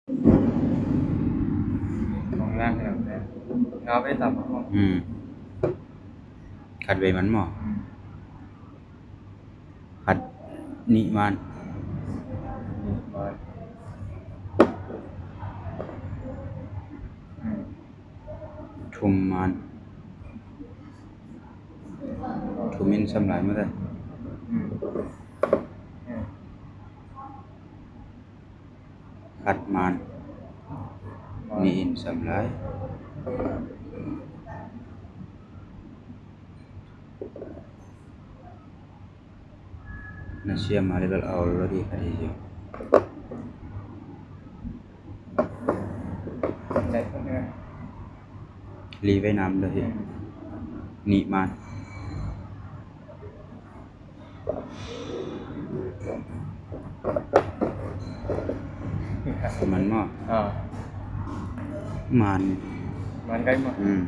ຂອງນາງເນາະ ເງາໄປຕາມຂອງ ອືມ ຂັດໄວ້ມັນໝໍ ອືມ ຂັດນິມານ ນິມານ ອືມ ທຸມມານ ທຸມມິນຊຳລາຍໝົດເລີຍ ອືມ ອືມ ຂັດມານ ມານ ນິອິນຊຳລາຍ ນາເຊຍມາເລບາລອນ ເອົາໂລດີ ຄາດີເຊຍ ໄດ້ຄົນເດີ ລີໄວ້ນຳເດີ ອືມ ນິມານ ມັນເນາະ ອ່າ ມານ ມານໄກມາ ອືມ